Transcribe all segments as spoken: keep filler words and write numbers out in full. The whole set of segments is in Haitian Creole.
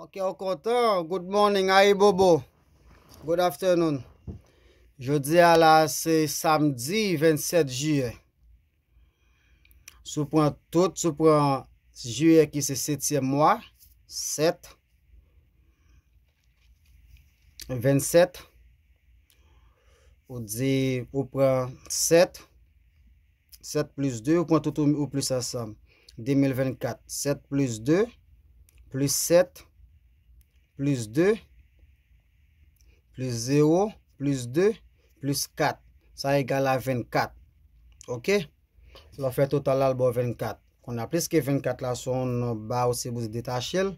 Ok, ou kontan? Good morning, ayibobo. Good afternoon. Jodi a la, se samdi vennsèt jiyè. Si w pran tout, si w pran jiyè ki se setyèm mwa, sèt, vennsèt, ou di, ou pran sèt, sèt plis de, ou pran tout ou, ou plis ansanm. De mil vennkat, sèt plis de, plis sèt, plis de, plis zewo, plis de, plis kat. Sa egal a vennkat. Ok? Lè w fè total la, l ba w vennkat. Kounye a, plis ke vennkat la, se yon nonb ba ou sipoze detache l.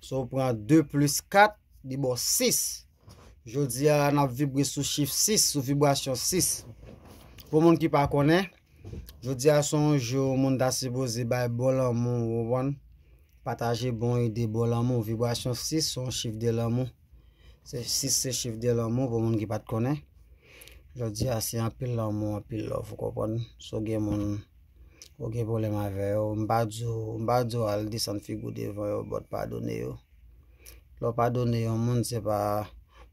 So, ou pran de plis kat, li ba w sis. Jodi a, n ap vibre sou chif sis, sou vibrasyon sis. Pou moun ki pa konnen, jodi a se yon jou moun ta sipoze bay bon lanmou, ou konprann? Pataje bon ide, bon lanmou. Vibrasyon sis se yon chif de lanmou. Se sis se chif de lanmou pou moun ki pa t konnen. Jodi a se anpil lanmou, anpil love, ou konprann? Si w gen moun, ou gen pwoblèm avè yo, m pa di w, m pa di w al desann figi w devan yo, but padone yo. Lè w padone yon moun, se pa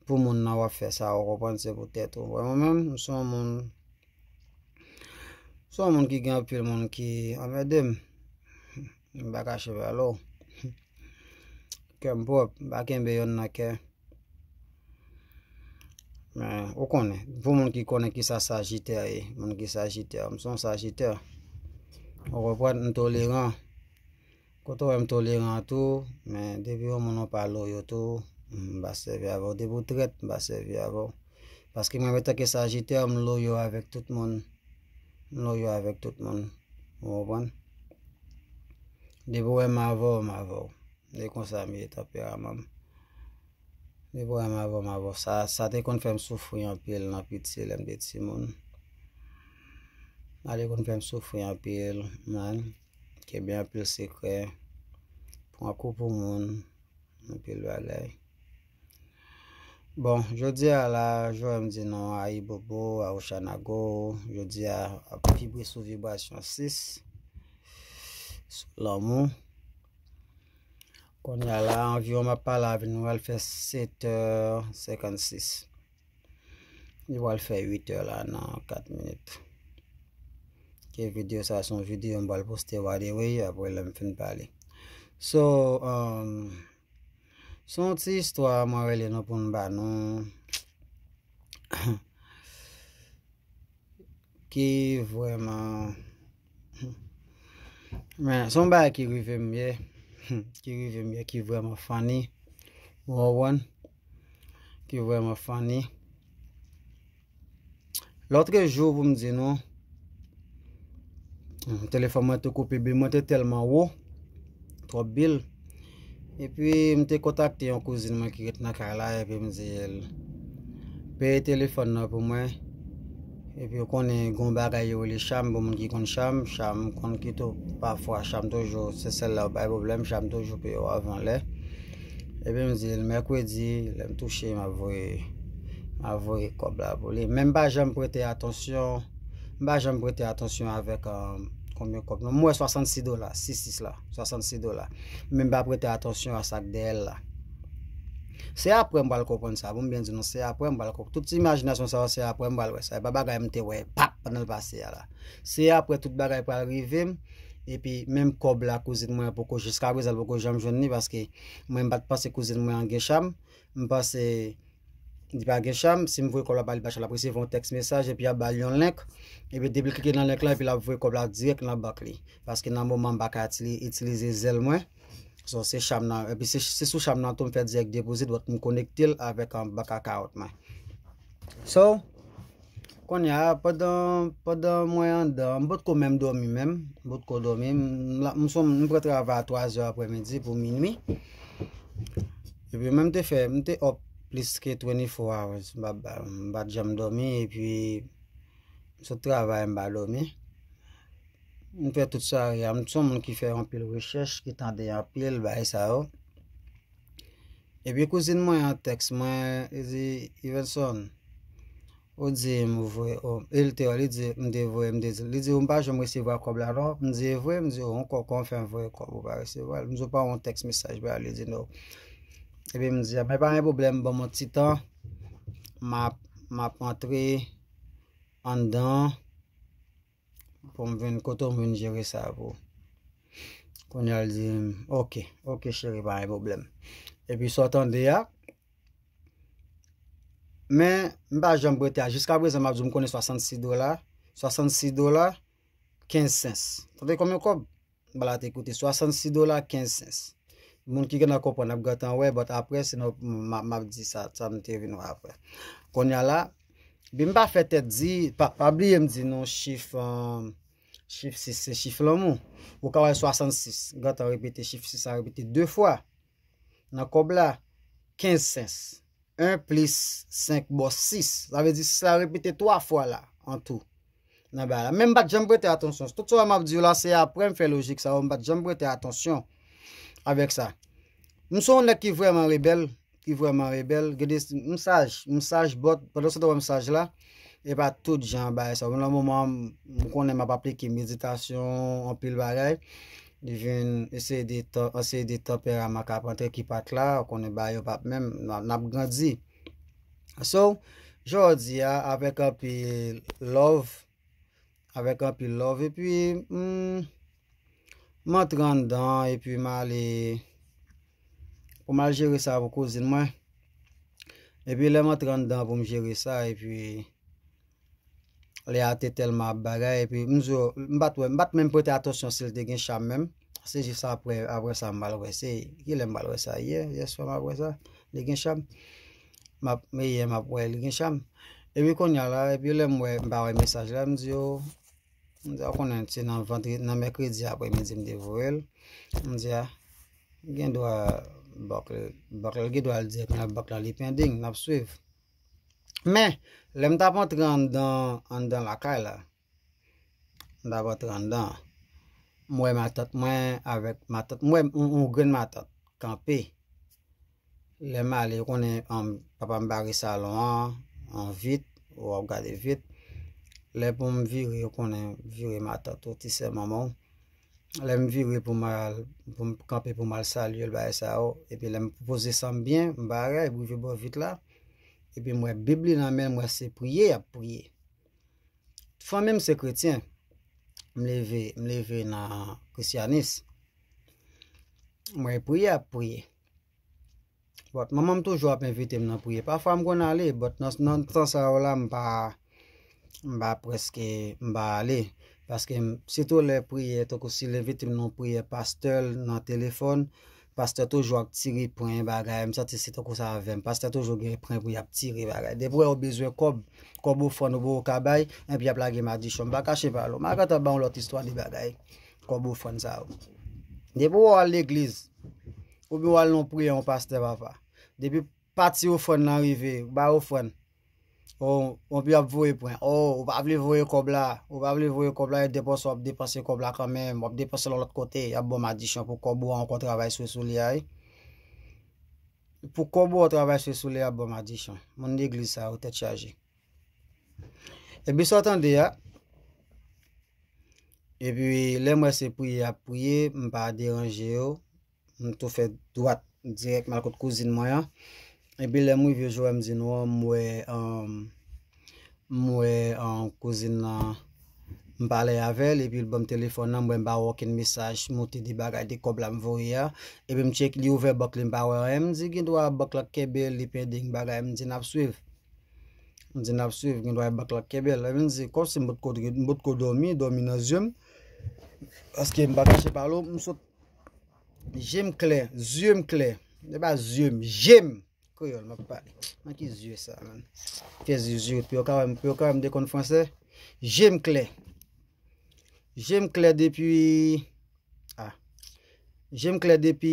pou moun nan w ap fè sa, ou konprann, se pou tèt ou. Mwen menm, m se yon moun, m se yon moun ki gen anpil moun ki anmède m. M pa kache pale w. Kè m pwòp, m pa kenbe yonn nan kè. Men, ou konnen, pou moun ki konnen kisa Sajitè ye, moun ki Sajitè, m se yon Sajitè. Ou konprann, m toleran. Kote w wè m toleran tou, men depi yon moun ou pa loyo tou, m pa sèvi avè w. Depi w trèt, m pa sèvi avè w. Paske mwen, antanke Sajitè, m loyo avèk tout moun. M loyo avèk tout moun. Ou konprann? Depi w wè m avè w, m avè w. E konsa m ye, tanperaman m. Depi w wè m avè w, m avè w. Sa, sa te konn fè m soufri anpil nan piti, lè m te timoun. Sa te konn fè m soufri anpil, man. Kenbe anpil sekrè. Pran kou pou moun. Anpil bagay. Bon, jodi a la, jan m di nou, ayibobo, awochanago, jodi a, ap vibre sou vibrasyon sis, sou lanmou. Kounye a la, anviwon m ap pale avè nou, al fè sèt è senkannsis. Li pral fè uit è la nan kat minit. Ke videyo sa, se yon videyo m pral poste right away, apre lè m fin pale. So, um, se yon ti istwa mwen rele nou pou n ba nou. Ki vrèman, men, se yon bagay ki rive m yè, ki rive m yè, ki vrèman funny. Ou konprann? Ki vrèman funny. Lòtrejou, pou m di nou, telefòn mwen te koupe, bil mwen te tèlman wo, twòp bil. Epi, m te kontakte yon kouzin mwen ki ret nan kay la, epi m di l, peye telefòn nan pou mwen. Epi, ou konnen, gen yon bagay yo rele cham, pou moun ki konn cham, cham konn kite w, pafwa, cham toujou, se sèl la w bay pwoblèm, cham toujou peye w avan lè. Epi, m di l, mèkredi, lè m touche, m ap voye, m ap voye kòb la pou li. Men m pa janm prete atansyon, m pa janm prete atansyon avèk, um, konbyen kòb. Non, m wè swasannsis dola, sis sis la, swasannsis dola. Men m pa prete atansyon a sa k dèyè l la. Se apre m pral konprann sa, pou m byen di nou, se apre m pral konprann. Tout imajinasyon sa yo, se apre m pral wè sa. E pa bagay m te wè, pap, pandan l pase a la. Se apre tout bagay pral rive m, epi menm kòb la, kouzin mwen poko, jiska prezan, l poko janm jwenn li, paske mwen, m pa t panse kouzin mwen an gen cham. M panse li pa gen cham, si m voye kòb la ba li, pa cham, l ap resevwa yon tèks mesaj, epi y ap ba l yon link, epi depi l klike nan link la, epi l ap voye kòb la dirèk nan bank li. Paske nan moman m pa ka itili-, itilize zèl mwen. So, se cham nan, epi se, se sou cham nan tou m fè direct deposit, donk m konekte l avèk, um, bank account mwen. So, kounye a, pandan, pandan mwen anndan, m potko menm dòmi menm, m potko dòmi, m la, m son, m pran travay a twa zè aprèmidi pou minui. Epi mwen m te fè, m te up plis ke twenty-four hours, m pa, m pa t janm dòmi, epi m sot travay, m pa dòmi. M fè tout sa, m son moun ki fè anpil rechèch, ki tande anpil bagay sa yo. Epi kouzin mwen an tèks mwen, li di, Iverson, ou di m voye, o, e l te, li di, m te voye, m te di, li di, ou m pa janm resevwa kòb la non. M di, e vre? M di, o, yon kòb, kòman w fè voye kòb ou pa resevwa l? M di, ou pa yon tèks mesaj ba li? Li di, no. Epi m di, "A, men pa gen pwoblèm, ban m yon ti tan. M ap, m ap antre anndan pou m vin kote w, m vin jere sa pou ou." Kounye a l di m, "Oke, oke, cheri, pa gen pwoblèm." Epi sa w tande a, men m pa janm prete a. Jiska prezan, m ap di w, m konnen swasannsis dola, swasannsis dola, kenz sens. Tande konbyen kòb? Bala te koute swasannsis dola, kenz sens. Moun ki gentan konprann ap gentan wè, but apre, sinon, m, m, m ap di sa, sa m te vin wè apre. Kounye a la, epi m pa fè tèt di, pa, pa bliye m di nou chif, um, chif sis se chif lanmou. Ou ka wè swasannsis, gentan repete chif sis la, repete de fwa. Nan kòb la, kenz sens. En plis senk ba w sis. Sa vle di sis la repete twa fwa la, an tou. Nan bagay la. Men m pa t janm prete atansyon. Tout sa m ap di w la, se apre m fè lojik sa yo, m pa t janm prete atansyon avèk sa. M se yon nèg ki vrèman rebèl, ki vrèman rebèl. Gen de, m saj, m saj, but pandan se tan m saj la, e pa tout jan bagay sa. Nan moman, m konnen m ap aplike meditasyon, anpil bagay. Li vin eseye de tan, eseye de tanperaman k ap antre ki pa t la, ou konnen bagay yo p ap menm, n a, n ap grandi. So, jodi a, avèk anpil love, avèk anpil love, epi, hmm, m antre anndan, epi m ale, pou m al jere sa pou kouzin mwen. Epi lè m antre anndan pou m jere sa, epi lè a te tèlman ap bagay, epi m di w, m pa t wè, m pa t menm prete atansyon si l te gen cham menm. Se jis apre, apre sa m pral wè. Se kilè m pral wè sa? Yè, yèswa m ap wè sa. Li gen cham. M ap, men yè m ap wè li gen cham. Epi kounye a la, epi lè m wè, m pa wè mesaj la, m di yo, m di a, ou konnen se nan vandredi, nan mèkredi apremidi m te voye l. M di a, gen dwa bòk, bòk la, gen dwa al dirèk nan bòk la, li pending, n ap swiv. Men, lè m t ap antre anndan, anndan lakay la, m t ap antre anndan, m wè matant mwen avèk matant, m wè yon, yon grenn matant kanpe. Lè m ale, ou konnen, um, papa m bare salon an, yon vit, w ap gade vit. Lè pou m vire, ou konnen, vire matant ou, ti sè manman w. Lè m vire pou m al, pou m kanpe pou m al salye l, bagay sa yo. Epi lè m poze san m byen, m bare, m rive bò vit la. Epi m wè Bib li nan men l, m wè se priye y ap priye. Fanmi m se kretyen. M leve, m leve nan kristyanis. M wè priye y ap priye. But manman m toujou ap envite m nan priye. Pafwa m konn ale, but nan, nan tan sa yo la, m pa, m pa prèske, m pa ale. Paske m, sitou lè priyè, tankou si l envite m nan priyè pastè l nan telefòn, pastè toujou ap tire pwen bagay, m santi se tankou sa avè m. Pastè toujou gen pwen pou y ap tire bagay. Depi w wè w bezwen kòb, kòb ofrann ou poko ka bay, enpi y ap lage madichon. M pa kache pale w. M a gentan ba w lòt istwa de bagay. Kòb ofrann sa yo. Depi w al legliz, oubyen w al nan priyè yon pastè papa. Depi pati ofrann nan rive, bay ofrann. O, anpi ap voye pwen. O, ou pa vle voye kòb la. Ou pa vle voye kòb la, e depanse w ap depanse kòb la kanmenm. W ap depanse l yon lòt kote. Y ap ba w madichon pou kòb ou an ankò travay sou, sou li a, wi. Pou kòb ou an travay sou, sou li, y ap ba w madichon. Moun legliz sa yo, tèt chaje. Epi sa w tande a, epi lè m wè se priye y ap priye, m pa deranje yo. M tou fè dwat dirèk m al kot kouzin mwen an. Epi lè m rive Joel m di nou an, m wè, um, m wè, um, kouzin nan, m pale avè l, epi l ban m telefòn nan, m wè m pa wè okenn mesaj moute de bagay de kòb la m voye a. Epi m tcheke, li ouvè bòk li, m pa wè anyen. M di, "Gen dwa bòk la kenbe l, li pending bagay." M di, "N ap swiv." M di, "N ap swiv, gen dwa bòk la kenbe l." Epi m di, kòmsi m potko, m potko dòmi, dòmi nan zye m. Paske m pa kache pale w, m sot Je m klè, zye m klè. Se pa zye m, je m. Kreyòl, m ap pale. Nan ki zye sa, menm? Fè zye, zye, pou yo ka wè m, pou yo ka wè m te konn fransè. Je m klè. Je m klè depi, ah. Je m klè depi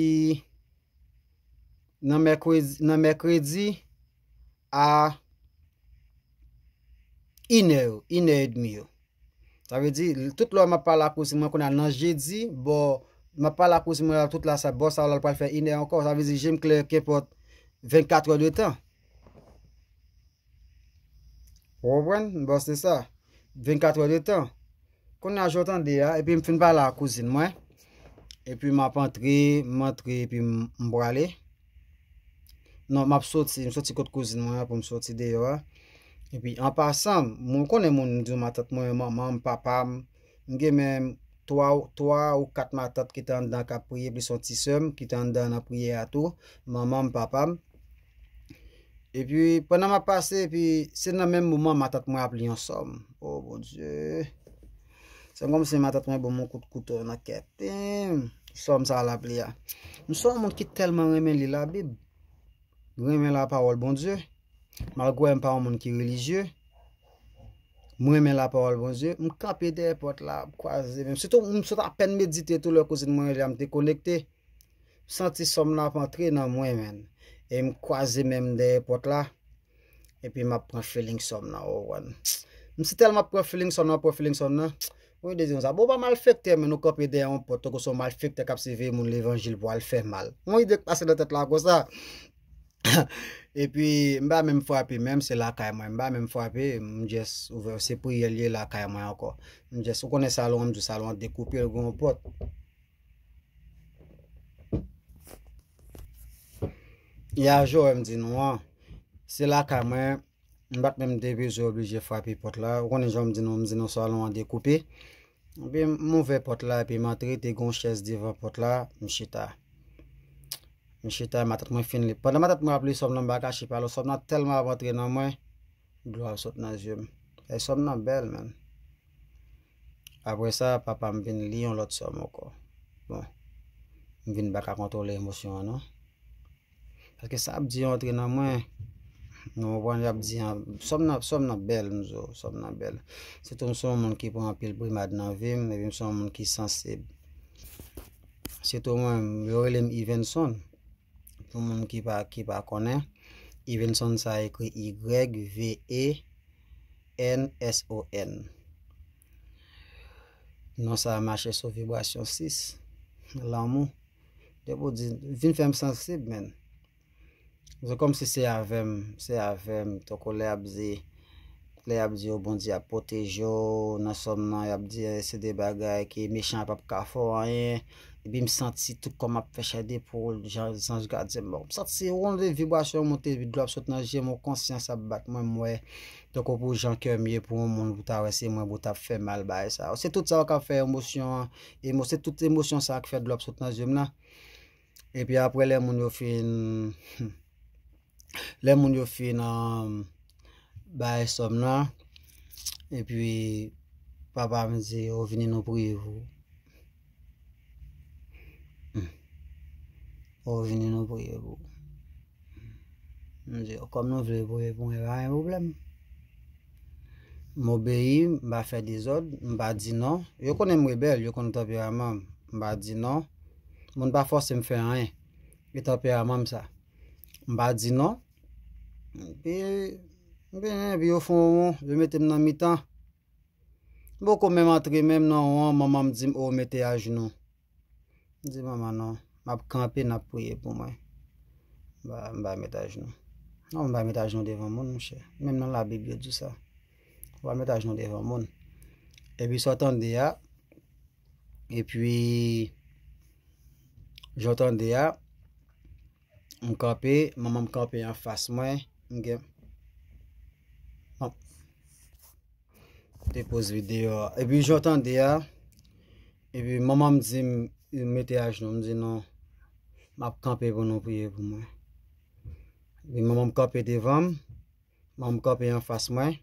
nan mèkredi, nan mèkredi a inè yo, inè edmi yo. Sa vle di, tout lè m ap pale ak kouzin mwen kounye a nan jedi, bò, m ap pale ak kouzin mwen la tout la, sa, bò sa la, l pral fè inè ankò. Sa vle di, je m klè, kenpòt, vennkat è de tan. Ou konprann? Bò, se sa. Vennkat è de tan. Kounye a, jan w tande a, epi m fin pale ak kouzin mwen. Epi m ap antre, m antre, epi m, m prale. Non, m ap soti, m soti kot kouzin mwen an pou m soti deyò a. Epi, an pasan, moun konnen moun, m di w matant mwen, manman m, papa m, m gen menm twa, twa ou kat matant ki te anndan k ap priye, plis yon ti sè m ki te anndan nan priyè a tou, manman m, papa m. Epi, pandan m ap pase, epi se nan menm moman matant mwen ap li yon sòm. O Bondye! Se kòmsi matant mwen ban m yon kout kouto nan kè. Pim! Sòm sa l ap li a. M se yon moun ki tèlman renmen li Labib. Renmen lapawòl Bondye. Malgre m pa yon moun ki relijye, m renmen lapawòl Bondye. M kanpe dèyè pòt la, m kwaze men m. Sitou, m sot apèn medite tou lè kouzin mwen rele a, m te konekte. M santi sòm nan ap antre nan mwen, menn. E m kwaze men m dèyè pòt la. Epi m ap pran feeling sòm nan, ou konprann. M si tèlman ap pran feeling sòm nan, ap pran feeling sòm nan. Yon ide di konsa, bon, w pa malfektè, men nou kanpe dèyè yon pòt, tankou se yon malfektè k ap siveye moun levanjil pou al fè mal. Yon ide k pase nan tèt la konsa. Epi, m pa menm frape, menm se lakay mwen, m pa menm frape, m just ouvè, se priyè l ye lakay mwen ankò. M just, ou konnen salon an, m di w salon an dekoupe, l gen yon pòt. Ya, jan m di nou an, se lakay mwen, m pa t menm te bezwen oblije frape pòt la. Ou konnen jan m di nou, m di nou salon an dekoupe. Epi m ouvè pòt la, epi m antre, te gen yon chèz devan pòt la, m chita. M chita, matant mwen fin li. Pandan matant mwen ap li sòm nan, m pa kache pale w, sòm nan tèlman ap antre nan mwen, dlo ap sot nan zye m. E sòm nan bèl, menn. Apre sa, papa m vin li yon lòt sòm ankò. Bon, m vin pa ka kontwole emosyon an, non. Paske sa ap di yo antre nan mwen. Nou konprann, y ap di an, sòm nan, sòm nan bèl, m di w, sòm nan bèl. Sitou m se yon moun ki pran anpil brimad nan vi m, epi m se yon moun ki sansib. Sitou mwen, yo rele m Ivenson. Pou moun ki pa, ki pa konnen, Ivenson sa ekri Y V E N S O N. Non sa a mache sou vibrasyon sis. Lanmou. Depi w di, vin fè m sansib, menn. Se kòmsi se avè m, se avè m. Tankou lè y ap di, lè y ap di yo Bondye ap pwoteje w nan sòm nan, y ap di, eh, se de bagay ke mechan an p ap ka fè w anyen. Epi m santi tout kò m ap fè chè de poul, jan zanj gadyen m. Bon, m santi se yon vibrasyon monte, epi dlo ap sot nan je m, yon konsyans ap bat mwen, m wè. Tankou pou jan kè m ye pou yon moun, pou ta wè se mwen, pou ta fè mal, bagay sa yo. Se tout sa yo k ap fè emosyon an, emo-, se tout emosyon sa yo k fè dlo ap sot nan je m nan. Epi apre lè moun yo fin, lè moun yo fin, um, bay sòm nan, epi papa m di, "O, vini nou priye pou ou." Hmm. "O, vini nou priye pou ou." M di, "Kòm nou vle priye pou mwen, pa gen pwoblèm." M obeyi, m pa fè dezòd, m pa di non. Yo konnen m rebèl, yo konn tanperaman m. M pa di non. Moun pa fòse m fè anyen. E tanperaman m sa. M pa di non. Epi, epi, epi yo fè yon won, yo mete m nan mitan. M poko menm antre menm nan won an, manman m di m, "O, mete ajnou." M di, "Manman, non, m ap kanpe, n ap priye pou mwen." M pa, m pa met ajnou. Non, m pa met ajnou devan moun, monchè. Menm nan Labib, yo di sa. Ou pa met ajnou devan moun. Epi sa w tande a, epi jan w tande a, m kanpe, manman m kanpe anfas mwen, m gen, bon, te poz videyo a. Epi jan w tande a, epi manman m di m, mete ajnou, m di, "Non, m ap kanpe pou nou priye pou mwen." Epi manman m kanpe devan m, manman m kanpe anfas mwen.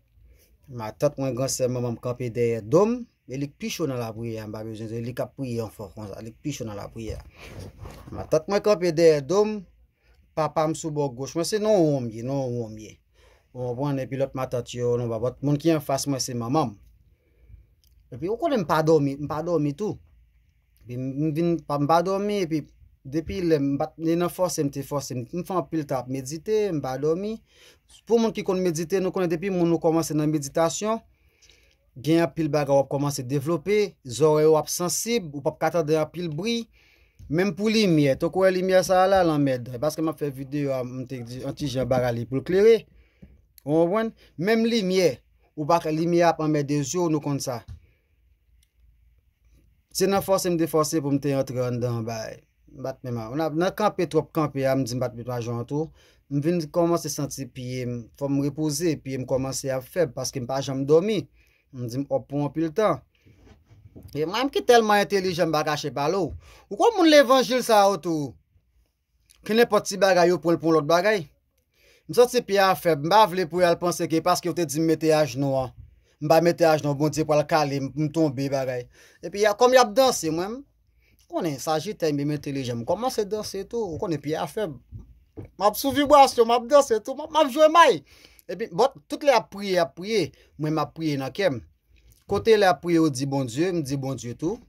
Matant mwen, gran sè manman m kanpe dèyè do m. E li k pi cho nan lapriyè a, m pa bezwen di, li k ap priye an fò konsa, li k pi cho nan lapriyè a. Matant mwen kanpe dèyè do m, papa m sou bò goch mwen, se nan won m ye, nan won m ye. Ou konprann? Epi lòt matant yo, nan papòt, moun ki anfas mwen, se manman m. Epi ou konnen m pa dòmi, m pa dòmi tou. Epi m, m vin, pa, m pa dòmi, epi depi lè m pa t, li nan fòse m te fòse m, m fè anpil tan ap medite, m pa dòmi. Pou moun ki konn medite, nou konnen depi moun ou kòmanse nan meditasyon, gen anpil bagay w ap kòmanse devlope, zòrèy ou ap sansib, ou p ap ka tande anpil bri. Menm pou limyè, tankou wè limyè sa a la, lanmèd. Paske m ap fè videyo a, m te di, yon ti jan bagay li pou l klere. Ou konprann? Menm limyè, ou pa ka, limyè ap anmède zye w, nou konn sa. Se nan fòse m te fòse pou m te antre anndan bay. M bat men m a. Nan, nan kanpe twòp kanpe a, m di m bat men m a jan an tou. M vin kòmanse santi pye m, fò m repoze, pye m kòmanse ap fèb paske m pa janm dòmi. M di m òp pou anpil tan. E mwen m ki tèlman entelijan, m pa kache pale w. Ou konn moun levanjil sa yo tou. Ki nenpòt ti bagay yo pran l pou yon lòt bagay. M santi pye a fèb, m pa vle pou y al panse ke paske yo te di m mete ajnou an. M pa mete ajnou an, Bondye pral kale m, m tonbe bagay. Epi y a, kòm y ap danse, mwen, m konnen sa jitè m entelijan, m kòmanse danse tou, ou konnen pye a fèb. M ap sou vibrasyon, m ap danse tou, m ap, m ap jwe may. Epi, bon, tout lè y ap priye, y ap priye, mwen m ap priye nan kè m. Kote lè y ap priye, yo di Bondye, m di Bondye tou.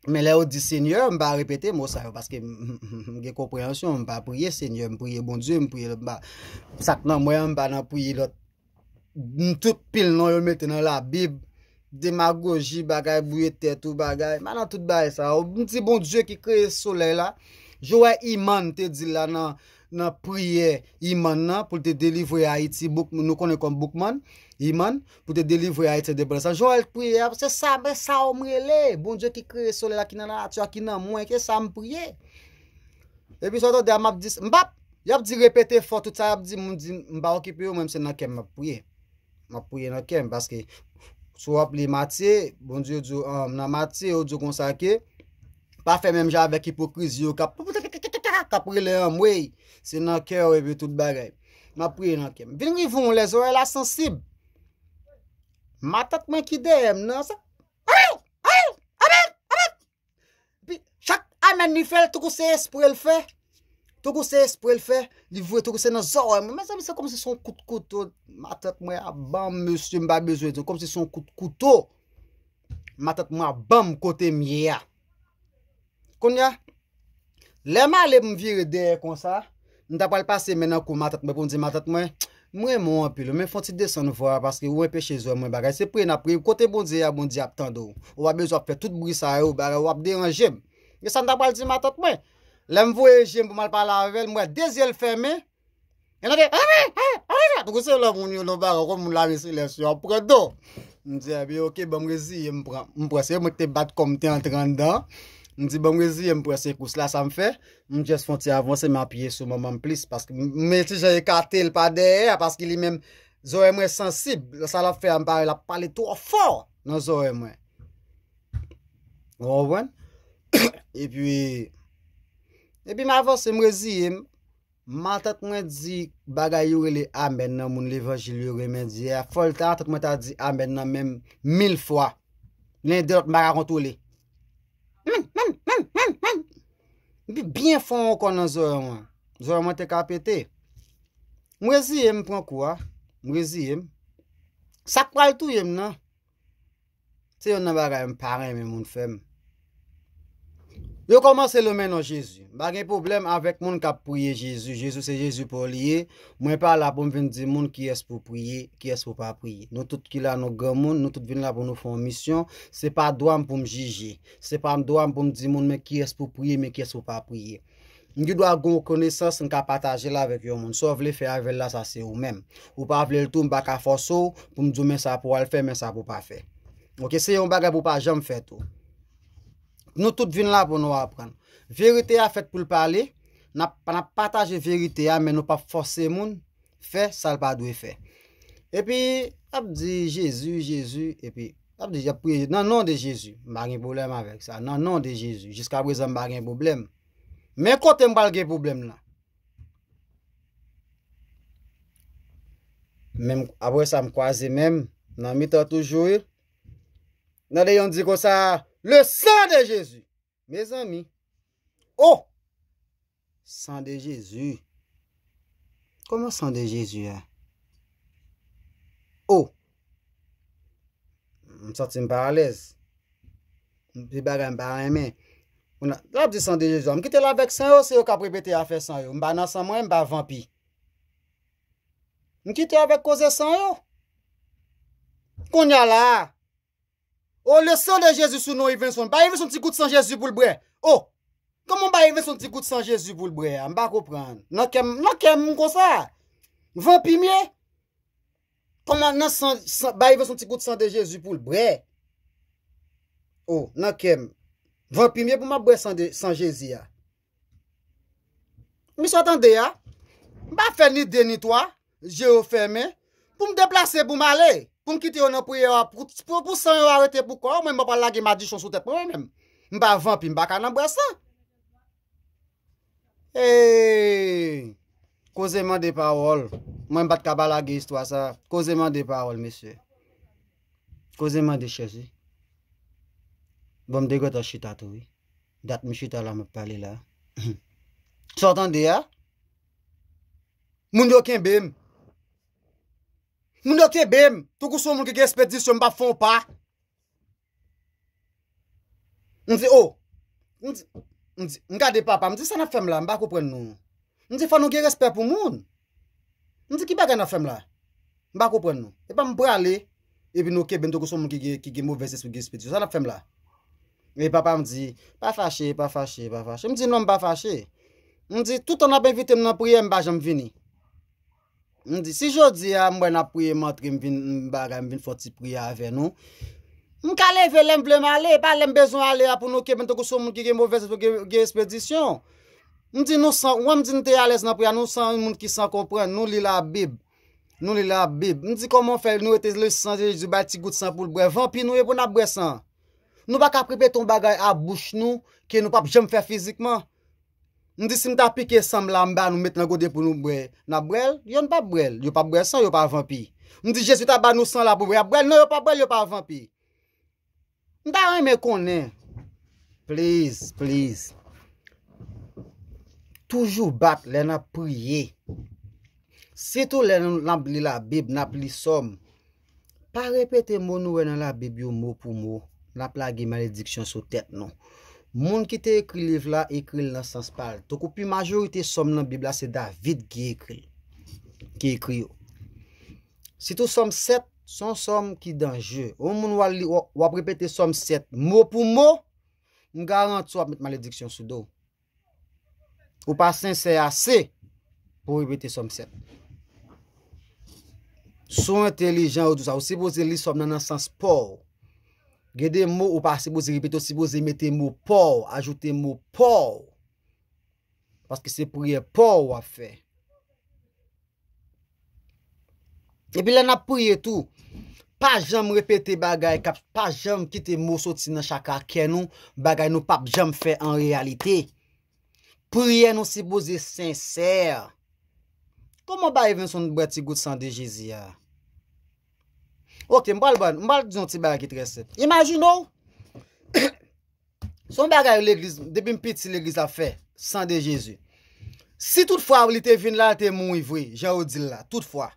Men lè yo di Senyè, m pa repete mo sa yo, paske m, m, m, m gen konpreyansyon, m pa priye Senyè, m priye Bondye, m priye, m pa, sa k nan mwen an, m pa nan priye lòt, m, tout pil non yo mete nan Labib, demagoji, bagay, bouye tèt ou, bagay, m pa nan tout bagay sa yo. M di Bondye ki kreye solèy la, jan w wè Iman te di l la nan, nan priyè Iman nan, pou l te delivre Ayiti, Bouk-, nou konnen kòm Boukman, Iman, pou te delivre Ayiti endepandans la. Jan w wè l priye a, se sa, men sa yo m rele, Bondye ki kreye solèy la, ki nan nati a, ki nan mwen, ke sa m priye. Epi sa w tande a, m ap di, m p ap, y ap di repete fò tout sa, y ap di, m di, m pa okipe yo, mwen, se nan kè m m ap priye. M ap priye nan kè m, paske si w ap li Matye, Bondye di w, um, nan Matye, yo di w konsa ke, pa fè menm jan avèk ipokrizi yo k ap, k ap rele anmwey, se nan kè w epi tout bagay. M ap priye nan kè m. Vin rive yon lè, zòrèy la sansib. Matant mwen ki dèyè m nan, sa, Epi chak amèn li fè, tankou se espre l fè. Tankou se espre l fè, li voye tankou se nan zòrèy mwen. Mezanmi, se kòmsi se yon kout kouto. Matant mwen ap ban m, mesye, m pa bezwen di, kòmsi se yon kout kouto. Matant mwen ap ban m kote m ye a. Kounye a, lè m ale, m vire dèyè konsa, m ta pral pase men nan kou matant mwen pou m di matant mwen, m renmen w anpil, men fè yon ti desann vwa a, paske ou anpeche zòrèy mwen bagay. Se priye n ap priye. Kote Bondye a, Bondye ap tande w. Ou pa bezwen ap fè tout bri sa yo, bagay, w ap deranje m. E sa m ta pral di matant mwen. Lè m voye je m pou m al pale avè l, m wè de zye l fèmen. E tande, tankou se lè moun yo nan bagay, kòm moun lame selès yo ap pran do. M di, epi, oke, ban m reziye m, pran, m pran, se mwen ki te bat kò m, te antre anndan. M di, ban m reziye m, pran sekous la, sa m fè. M just fè yon ti avanse, m apiye sou manman m plis, paske m, m ti jan ekate l pa dèyè a, paske li menm, zòrèy mwen sansib, sa l ap fè a, m pa wè l ap pale twò fò nan zòrèy mwen. Ou konprann? Epi, epi m avanse, m reziye m. Matant mwen di bagay yo rele amèn nan, moun levanjil yo renmen di a. Fò l ta, matant mwen ta di amèn nan menm mil fwa. Len de lòt m pa ka kontwole. Menm, menm, menm, menm, menm. Epi byen fon ankò nan zòrèy mwen. Zòrèy mwen te ka pete. M reziye m pran kou a. M reziye m. Sa k pral touye m nan? Se youn nan bagay m pa renmen moun fè m. Yo kòmanse lonmen non Jezi. M pa gen pwoblèm avèk moun k ap priye Jezi. Jezi se Jezi pa w li ye. Mwen pa la pou m vin di moun kiyès pou priye, kiyès pou pa priye. Nou tout ki la, nou granmoun, nou tout vin la pou nou fè yon misyon. Se pa dwa m pou m jije. Se pa dwa m pou m di moun men kiyès pou priye, men kiyès pou pa priye. M gen dwa gen yon konesans, m ka pataje l avèk yon moun. Sa w vle fè avè l la, sa se ou menm. Ou pa vle l tou, m pa ka fòse w pou m di w men sa pou w al fè, men sa pou w pa fè. Oke, se yon bagay pou w pa janm fè tou. Nou tout vin la pou nou aprann. Verite a fèt pou l pale. N ap, n ap pataje verite a, men nou p ap fòse moun fè sa l pa dwe fè. Epi, ap di Jezi, Jezi, epi, ap di, y ap priye nan non de Jezi. M pa gen pwoblèm avèk sa. Nan non de Jezi. Jiska prezan, m pa gen pwoblèm. Men kote m pral gen pwoblèm nan. Men m, apre sa, m kwaze men m nan mitan toujou, wi. Tande yon di konsa, le sang de Jésus. Mezanmi. Oh! Sang de Jésus. Kòman sang de Jésus a? Oh! M santi m pa alèz. M di bagay m pa renmen. Kounye a, l ap di sang de Jésus a. M kite l avèk san yo, se yo k ap repete afè san yo. M pa nan san mwen, m pa vanpi. M kite avèk koze san yo. Kounye a la, oh, le sang de Jésus sou non Yvenson. Bay Yvenson ti gout san Jezi pou l bwè. Oh, kòman bay Yvenson ti gout san Jezi pou l bwè a? M pa konprann. Nan kè m, nan kè m konsa. Vanpi m ye? Kòman nan san, san, bay Yvenson ti gout san de Jezi pou l bwè? Oh, nan kè m. Vanpi m ye pou m ap bwè san de, san Jezi a. Misye tande a. M pa fè ni de ni twa, je yo fèmen. Pou m deplase, pou m ale. Pou m kite yo nan priyè a, pou, pou, pou san yo a rete pou kò, mwen m pa pral lage madichon sou tèt mwen, mwen menm. M pa vanpi, m pa ka nan bwè san. Hey! Koze mande pawòl. Mwen m pa t ka pa lage istwa sa. Koze mande pawòl, mesye. Koze mande chèz, wi. Bon, m te gentan chita tou, wi. Dat m chita la, m ap pale la. Sa w tande a? Moun yo kenbe m. Moun yo kenbe m. Tankou se yon moun ki gen espedisyon, m p ap fè yon pa. M di, oh. M di, m di, m gade papa, m di, sa n ap fè m la, m pa konprann nou. M di, fò nou gen respè pou moun. M di, ki bagay n ap fè m la? M pa konprann nou. E pa m prale, epi nou kenbe m tankou se yon moun ki gen, ki gen movèz espri, ki gen espedisyon. Sa n ap fè m la? E papa m di, pa fache, pa fache, pa fache. M di, non, m pa fache. M di, toutan n ap envite m nan priyè, m pa janm vini. M di, si jodi a m wè n ap priye, m antre, m vin, m bagay, m vin fè yon ti priyè avè nou. M ka leve lè m vle m ale, e pa lè m bezwen ale a pou nou kenbe m tankou se yon moun ki gen movèz, ki gen, gen espedisyon. M di, nou san, wè m di n te alèz nan priyè, nou san moun ki san konprann, nou li Labib. Nou li Labib. M di, kòman fè nou rete le san de Jezi, bay ti gout san pou l bwè? Vanpi nou ye pou n ap bwè san? Nou pa ka ap repete yon bagay a bouch nou ke nou p ap janm fè fizikman. M di, si m ta pike san m la, m ba nou, met nan gode pou nou bwè, n ap bwè l? Yo, n p ap bwè l. Yo p ap bwè san, yo pa vanpi. M di, Jezi ta ba nou san la pou bwè, y ap bwè l? Non, yo p ap bwè l, yo pa vanpi. M ta renmen konnen, please, please, toujou bat lè n ap priye. Sitou lè n ap li Labib, n ap li Sòm. Pa repete mo nou wè nan Labib yo mo pou mo. N ap lage malediksyon sou tèt nou. Moun ki te ekri liv la, ekri l nan sans pa l. Tankou pi majorite Sòm nan Bib la, se David ki ekri l, ki ekri yo. Sitou Sòm sèt, se yon Sòm ki danje. Yon moun w al li, w, w ap repete Sòm sèt mo pou mo, m garanti w ap met malediksyon sou do w. Ou pa sensè ase pou w repete Sòm sèt. Si w entelijan, ou di sa, ou sipoze li Sòm nan nan sans pa w. Gen de mo ou pa sipoze repete, ou sipoze mete mo pa w, ajoute mo pa w. Paske se priyè pa w w ap fè. Epi lè n ap priye tou, pa janm repete bagay k ap, pa janm kite mo soti nan chaka kè nou, bagay nou p ap janm fè an reyalite. Priyè nou sipoze sensè. Kòman bay Evenson bwè ti gout san de Jezi a? Oke, m pral ban, m pral di yon ti bagay ki trè senp. Imajine w, se yon bagay legliz, depi m piti legliz ap fè, san de Jezi. Si toutfwa li te vin la, li te mouri vre, jan yo di l la, toutfwa.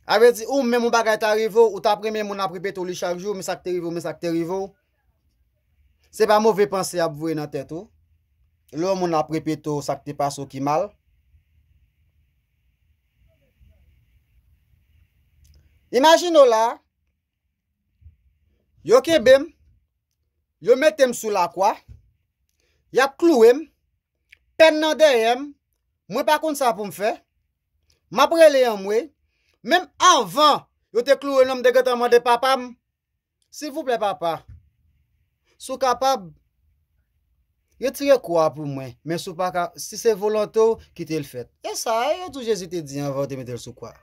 A vle di, ou menm yon bagay ta rive w, ou t ap renmen moun ap repete w li chak jou, men sa k te rive w, men sa k te rive w. Se pa move panse y ap voye nan tèt ou. Lè yon moun ap repete w sa k te pase w ki mal. Imajine w la, yo kenbe m, yo mete m sou lakwa, y ap klouwe m, pèn nan dèyè m, mwen pa konn sa pou m fè, m ap rele anmwe. Menm anvan yo te klouwe m nan, m te gentan mande papa m, silvouplè papa, si w kapab, retire kwa a pou mwen, men si w pa ka, si se volonte w, kite l fèt. E sa, e yo di w Jezi te di anvan yo te mete l sou kwa.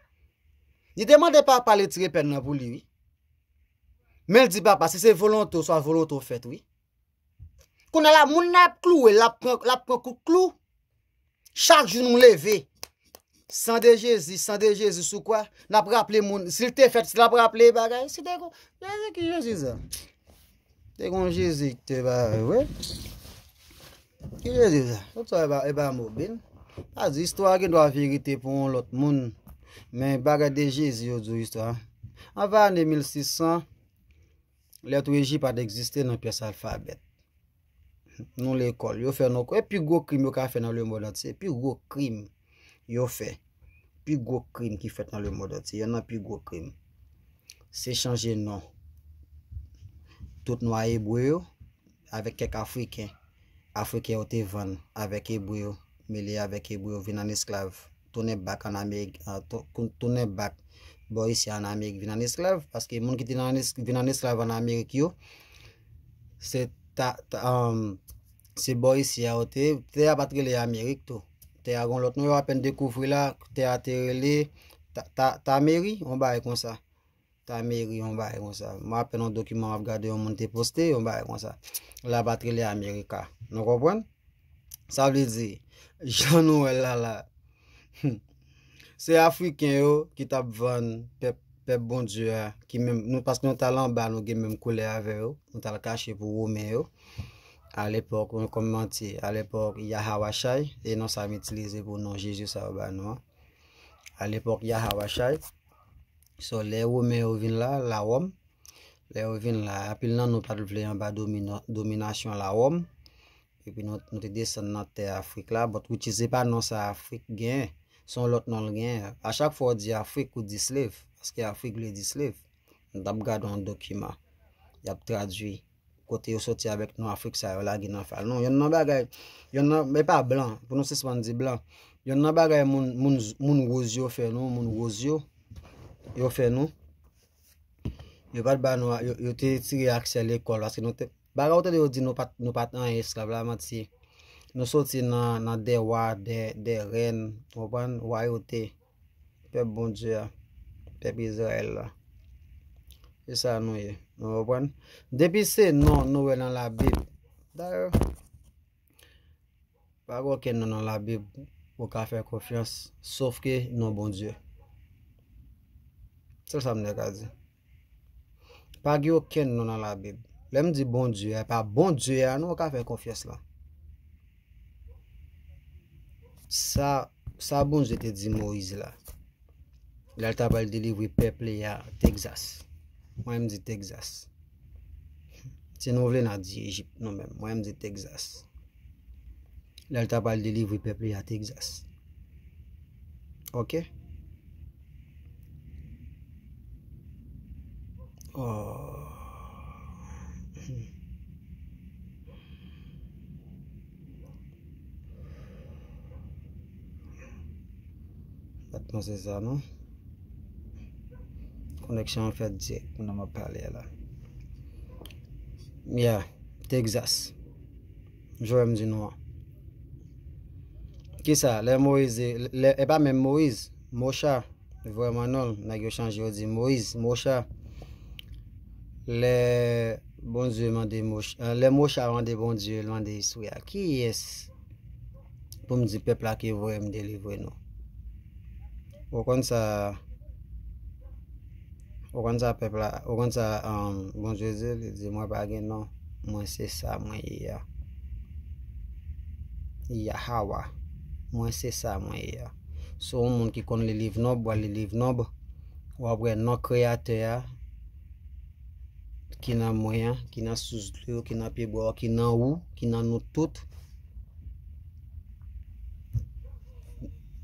Li te mande papa l retire pèn nan pou li, wi. Men l di papa, si se volonte w, swa volonte w fèt, wi. Kounye a la, moun nan ap klouwe, l ap pran, l ap pran kout klou. Chak jou nou leve. San de Jezi, san de Jezi sou kwa. N ap raple moun. Si l te fèt, si l ap raple bagay. Si te kon, Jezi ki Jezi sa? Te kon Jezi ki te ba, wi. Ki Jezi sa? Tout sa e pa, e pa mobil. Pa di istwa gen dwa verite pou yon lòt moun. Men bagay de Jezi yo di w istwa. Anvan ane mil sis san, lèt Eji pa t egziste nan pyès alfabè. Nou lekòl, yo fè nou kwè pi gwo krim yo ka fè nan lemonn antye. Pi gwo krim yo fè. Pi gwo krim ki fèt nan lemonn antye. Yonn nan pi gwo krim. Se chanje non. Tout nwa ebre yo, avèk kèk Afriken. Afriken yo te vann avèk ebre yo, mele avèk ebre yo, vin an esklav. Tounen bak an Amerik, an, tou-, kou-, tounen bak bò isi an Amerik, vin an esklav, paske moun ki te nan es-, vin an esklav an Amerik yo, se ta, ta, um, Se bò isi a yo te, tè a pa t rele Amerik tou. Tè a gon lòt non yo apèn dekouvri la, tè a te rele Ta- Ta- Tameri, yon bagay konsa. Tameri, yon bagay konsa. Mwen apèn yon dokiman m ap gade yon moun te poste, yon bagay konsa. La pa t rele Amerika. Nou konprann? Sa vle di, jan nou wè l la la, se Afriken yo ki t ap vann pèp, pèp Bondye a, ki menm, nou, paske nou t al anba, nou gen menm koulè avè yo, nou t al kache pou Women yo. Alepòk, mwen kòm mantye, alepòk Yahawashai, e non sa m itilize pou non Jezi sa yo ba nou an. Alepòk Yahawashai, so, lè Women yo vin la, Lawòm, lè yo vin la, anpil nan nou pa t vle anba domina- dominasyon Lawòm, epi nou, nou te desann nan tè Afrik la, but which is, se pa non sa Afrik genyen, se yon lòt non l genyen. A chak fwa w di Afrik, ou di slave, paske Afrik vle di slave. M t ap gade yon dokiman, y ap tradui kote yo soti avèk non Afrik sa yo lage nan fal. Non, yonn nan bagay, yonn nan, e pa blan, pou nou sispann di blan. Yonn nan bagay moun, moun, moun woz yo fè nou, moun woz yo, yo fè nou. Yo pa t ba nou, yo, yo te tire aksè lekòl, paske nou te, bagay ou tande yo di nou pa t, nou pa t anyen esklav la, manti. Nou soti nan, nan de wa, de, de rèn, ou konprann, wayote, pèp Bondye a, pèp Izrayèl la. Se sa nou ye, nou konprann? Depi se non nou wè nan Labib, dayè, pa gen okenn non nan Labib ou ka fè konfyans, sof ke non Bondye. Sèl sa m te ka di. Pa gen okenn non nan Labib. Lè m di Bondye a, e pa Bondye a non ou ka fè konfyans la. Sa, sa Bondye te di Moyiz la, lè l ta pral delivre pèp li a, Texas. Mwen, m di Texas. Si nou vle, n a di Ejip, nou menm. Mwen, m di Texas. Lè l ta pral delivre pèp li a, Texas. Ok? Oh. Pa t panse sa, non. Koneksyon an fèt dirèk pandan m ap pale a la. Yeah, Texas. Jwè m di nou an. Kisa? Lè Moyiz, lè, e pa menm Moyiz, Mocha, vrèman non l, nèg yo chanje, yo di Moyiz, Mocha. Lè Bondye mande Moch-, eh, lè Mocha mande Bondye, l mande espri a, kiyès pou m di pèp la ke voye m delivre nou? Ou konn sa, ou konn sa pèp la, ou konn sa, um, Bondye di, li di, mwen pa gen non, mwen se sa mwen ye a. Yahawa, mwen se sa mwen ye a. Si w yon moun ki konn li liv Nonb, w al li liv Nonb, w ap wè non Kreyatè a, ki nan mwen an, ki nan sous dlo yo, ki nan pyebwa yo, ki nan ou, ki nan nou tout.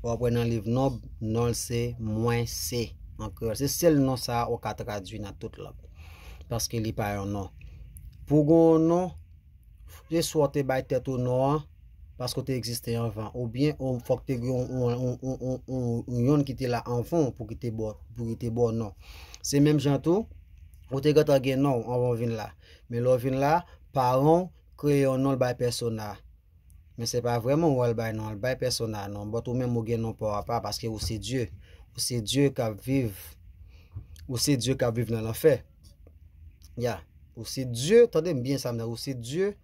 W ap wè nan liv Nonb, non l se Mwen se, an kreyòl. Se sèl non sa a ou ka tradui nan tout lang. Paske li pa yon non. Pou w gen yon non, se swa w te bay tèt ou non an, paske w te egziste anvan, oubyen ou, fòk te gen yon, yon, yon, yon, yon, yon yonn ki te la anvan w pou ki te ba w, pou ki te ba w non. Se menm jan tou, ou te gentan gen non w anvan w vin la. Men lè w vin la, paran w kreye yon non l bay pèsona. Men se pa vrèman ou al bay non, al bay pèsona non. But ou menm ou gen non pa w apa, paske ou se Dye. Ou se Dye k ap viv. Ou se Dye k ap viv nan lanfè. Ya. Ou se Dye, tande m byen sa m di, ou se Dye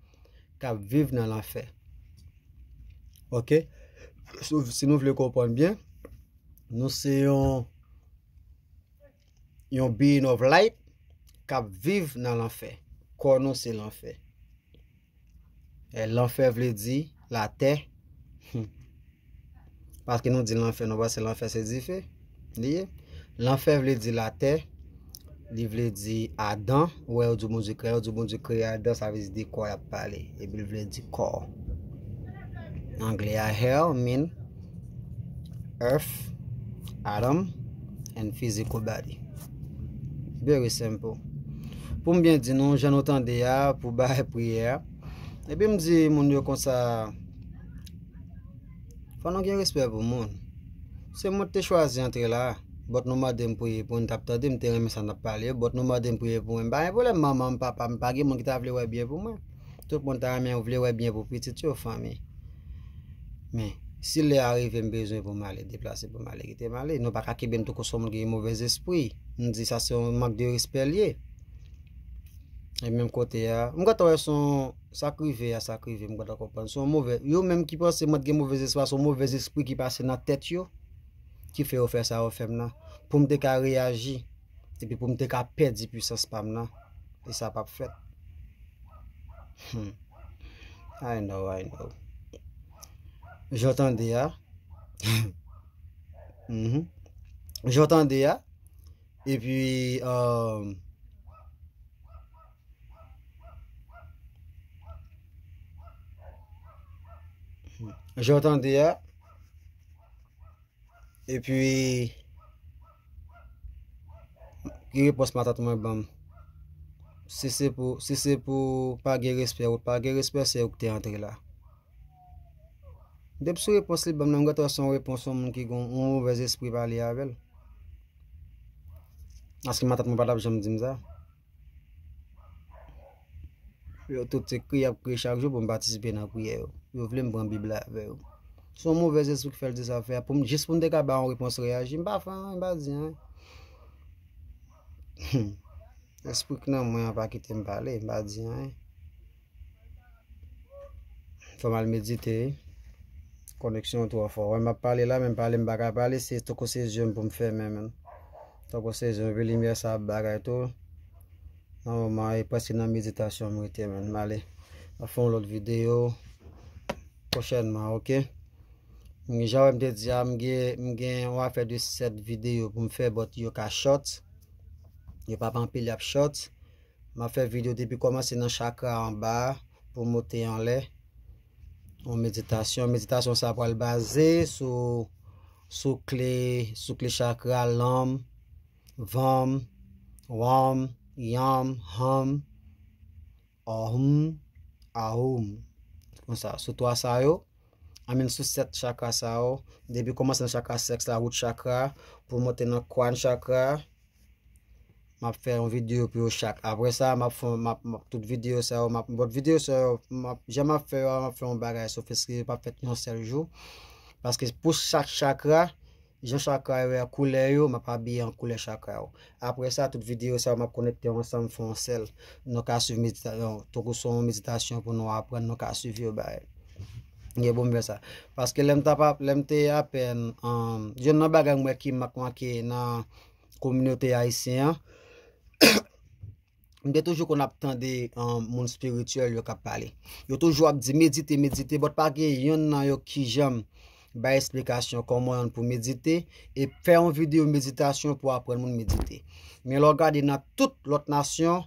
k ap viv nan lanfè. Ok? So, si nou vle konprann byen, nou se yon, yon being of light k ap viv nan lanfè. Kò nou se lanfè. E lanfè vle di latè. Hmm. Paske nou di lanfè, nou panse lanfè se dife. Li ye. Lanfè vle di latè. Li vle di Adan. Ou wè yo di Bondye kreye, yo di Bondye kreye Adan, sa vle di de kò y ap pale. Epi l vle di kò. Anglè a hell mean earth, Adam, and physical body. Very simple. Pou m byen di nou, jan nou tande a, pou bay priyè a. Epi m di moun yo konsa, fò nou gen respè pou moun. Se mwen ki te chwazi antre la, but nou mande m priye pou nou, t ap tande, m te renmen sa n ap pale yo, but nou mande m priye pou mwen. M pa gen pwoblèm, manman m, papa m, pa gen moun ki ta vle wè byen pou mwen. Tout moun ta renmen, yo vle wè byen pou pitit yo, fanmi. Men, si lè a rive, m bezwen pou m ale, deplase pou m ale, kite m ale. Nou pa ka kenbe m tankou se yon moun ki gen movèz espri. M di sa se yon mank de respè l ye. E menm kote a, m gentan wè se yon, sa k rive a, sa k rive, m gentan konprann. Se yon movè, yo menm ki panse mwen t gen movèz espri, se yon movèz espri ki pase nan tèt yo, ki fè yo fè sa yo fè m nan. Pou m te ka reyaji, epi pou m te ka pèdi pwisans pa m nan. E sa p ap fèt. Hmm. I know, I know. Jan w tande a. Mhm. Jan w tande a. Epi, um, jan w tande a. Epi, ki repons matant mwen ban m? Si se pou, si se pou pa gen respè, ou pa gen respè, se ou ki te antre la. Depi sou repons li ban m nan, m gentan wè se yon repons yon moun ki gen yon movèz espri pale avè l. Paske matant mwen pa t ap janm di m sa. Yo tout se kriye y ap kriye chak jou pou m patisipe nan priyè yo. Yo vle m pran Bib la avè yo. Se yon movèz espri k fè l di sa fè a. Pou m, jis pou m te ka ba yon repons reyaji, m pa fè anyen, m pa di anyen. Espri k nan mwen an pa kite m pale, m pa di anyen. Fò m al medite. Koneksyon an twò fò. Wè, m ap pale la, men pale m pa ka pale, se tankou se zye m pou m fèmen, menm. Tankou se zye m, epi limyè sa ap bagay tou. Nan moman, e prèske nan meditasyon m rete, menm. M ale. M ap fè yon lòt videyo pwochènman, oke? Jan wè m te di a, m gen, m gen yon afè de sèt videyo pou m fè, but yo ka short. Yo pa anpil, y ap short. M ap fè videyo depi kòmanse nan chakra anba a pou moute anlè. Yon meditasyon. Meditasyon sa pral baze sou, sou kle, sou kle chakra lanm, vam, wam, yam, ham, ahum, ahum. Konsa, sou twa sa yo, I mean, sou sèt chakra sa yo, depi kòmanse nan chakra sèks la, root chakra, pou monte nan crown chakra, m ap fè yon videyo pou yo chak. Apre sa, m ap fè, m ap, m ap, tout videyo sa yo, m ap, but videyo sa yo, m ap, jan m ap fè yo a, m ap fè yon bagay sofistiке, yo p ap fèt yon sèl jou. Paske pou chak chakra, jan chakra yo ye a, koulè yo, m ap abiye an koulè chakra yo. Apre sa, tout videyo sa yo, m ap konekte yo ansanm, fè yon sèl. Nou ka swiv medita-, yon, tankou se yon meditasyon pou nou aprann, nou ka swiv yo bay. Gen pou m fè sa. Paske lè m t ap, lè m te apèn, um, youn nan bagay m wè ki mank manke nan kominote ayisyen an, m te toujou konn ap tande, um, moun espirityèl yo k ap pale. Yo toujou ap di, "Medite, medite," but pa gen yonn nan yo ki janm bay esplikasyon kòman yonn pou medite, e fè yon videyo meditasyon pou aprann moun medite. Men lè w gade nan tout lòt nasyon,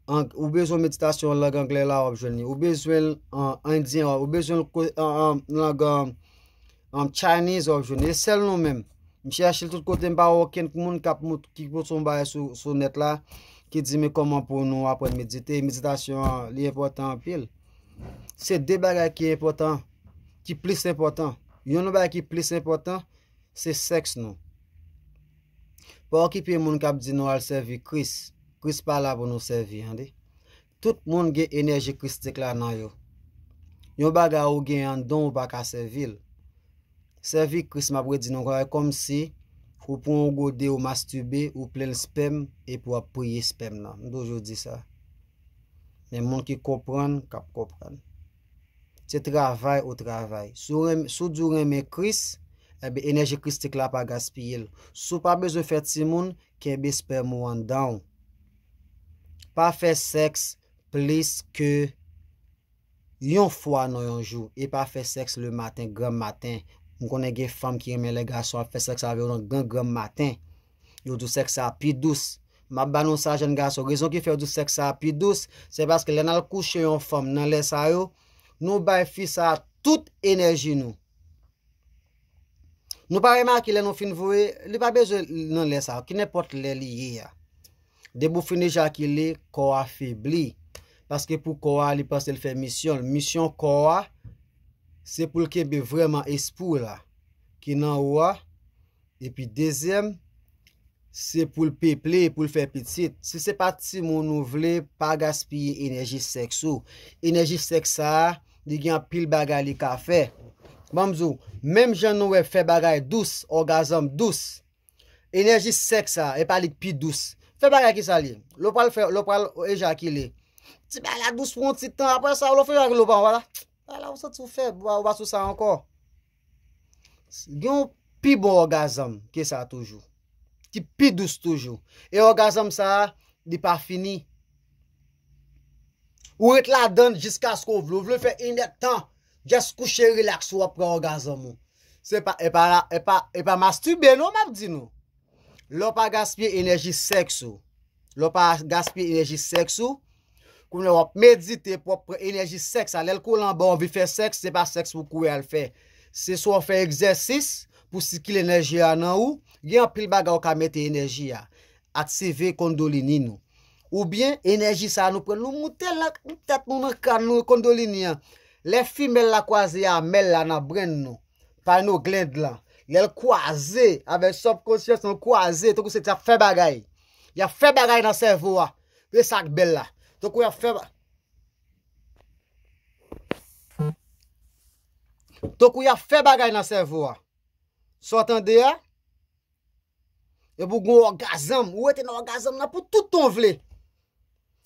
an-, ou bezwen meditasyon an lang anglè la, w ap jwenn li. Ou bezwen l an endyen, w ap, ou bezwen l ko-, an, an lang, an, an Chinese, w ap jwenn li. E sèl nou menm. M chèche l tout kote, m pa wè okenn moun k ap mout-, ki pote yon bagay sou, sou nèt la, ki di, "Men kòman pou nou aprann medite?" Meditasyon an, li enpòtan anpil. Se de bagay ki enpòtan, ki plis enpòtan. Youn nan bagay ki plis enpòtan, se sèks nou. Pa okipe moun k ap di nou al sèvi Kris. Kris pa la pou nou sèvi, tande. Tout moun gen enèji kristik la nan yo. Yon bagay ou gen anndan w, ou pa ka sèvi l. Sèvi Kris, m ap redi nou ankò, e kòmsi ou pran yon gode, ou mastibe, ou plen l spèm, epi w ap priye spèm nan. M toujou di sa. Men moun ki konprann, k ap konprann. Se travay ou travay. Si w renm-, si w di w renmen Kris, ebyen, enèji kristik la pa gaspiye l. Si w pa bezwen fè timoun, kenbe spèm ou anndan w. Pa fè sèks plis ke yon fwa nan yon jou. E pa fè sèks le maten, granm maten. M konnen gen fanm ki renmen lè gason ap fè sèks avè yo nan gran granm maten. Yo di w sèks sa pi dous. M ap ba nou sa, jèn gason. Rezon ki fè yo di w sèks sa pi dous, se paske lè n al kouche yon fanm nan lè sa yo, nou bay fi sa tout enèji nou. Nou pa remake lè nou fin voye, li pa bezwen nan lè sa, ki nenpòt lè li ye a. Depi w fin ejakile, kò a febli. Paske pou kò a, li panse l fè misyon l. Misyon kò a, se pou l kenbe vrèman espri w la, ki nan ou a. Epi dezyèm, se pou l peple, pou l fè pitit. Si se pa timoun ou vle, pa gaspiye enèji sèks ou. Enèji sèks sa a, li gen anpil bagay li ka fè. Ban m di w, menm jan nou wè fè bagay dous, ògazm dous, enèji sèks sa, e pa li k pi dous. Fè bagay ki sa l ye? Lè w pral fè, lè w pral ejakile. Ti bagay la dous pou yon ti tan, apre sa, lè w fè ejakile, w pa, wala. Bagay la, ou santi w fèb, ou pa, ou pa sou sa ankò. Gen yon pi bon ògazm ke sa toujou. Ki pi dous toujou. E ògazm sa a, li pa fini. Ou ret ladann jiskaske w vle. Ou vle fè inèdtan. Just kouche relax, w ap pran ògazm ou. Se pa, e pa la, e pa, e pa mastibe non, m ap di nou. Lè w pa gaspiye enèji sèks ou. Lè w pa gaspiye enèji sèks ou, kounye a w ap medite pou w ap pran enèji sèks la. Lè l koule anba w, anvi fè sèks, se pa sèks pou w kouri al fè. Se swa w fè egzèsis pou sikile enèji a nan ou, gen anpil bagay ou ka mete enèji a. Aktive kondolini nou. Oubyen, enèji sa a nou pran, nou moute l nan tèt nou, nan kràn nou, kondolini an. Lè fimèl la kwaze a mèl la nan brenn nou, pineal gland lan, lè l kwaze avèk subconscious nou, kwaze, tankou se t ap fè bagay. Y ap fè bagay nan sèvo a. E sa k bèl la. Tankou y ap fè ba-, tankou y ap fè bagay nan sèvo a. Sa w tande a? Epi w gen yon ògazm. Ou rete nan ògazm nan pou tout tan w vle.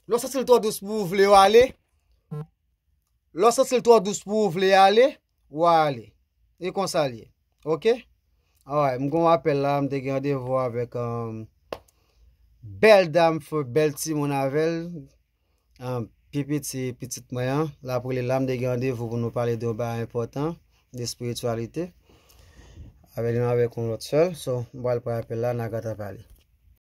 Lè w santi l twò dous pou w vle, w ale. Lè w santi l twò dous pou w vle ale, w a ale. E konsa l ye. Oke? Alright, m gen yon apèl la, m te gen randevou avèk, um, bèl dam, fè bèl timoun avè l. Um, pi piti, pitit mwen an, l ap rele la, m te gen randevou pou nou pale de yon bagay enpòtan, de espirityalite. Avèk li, avèk yon lòt sè l. So, m pral pran apèl la, n a gentan pale.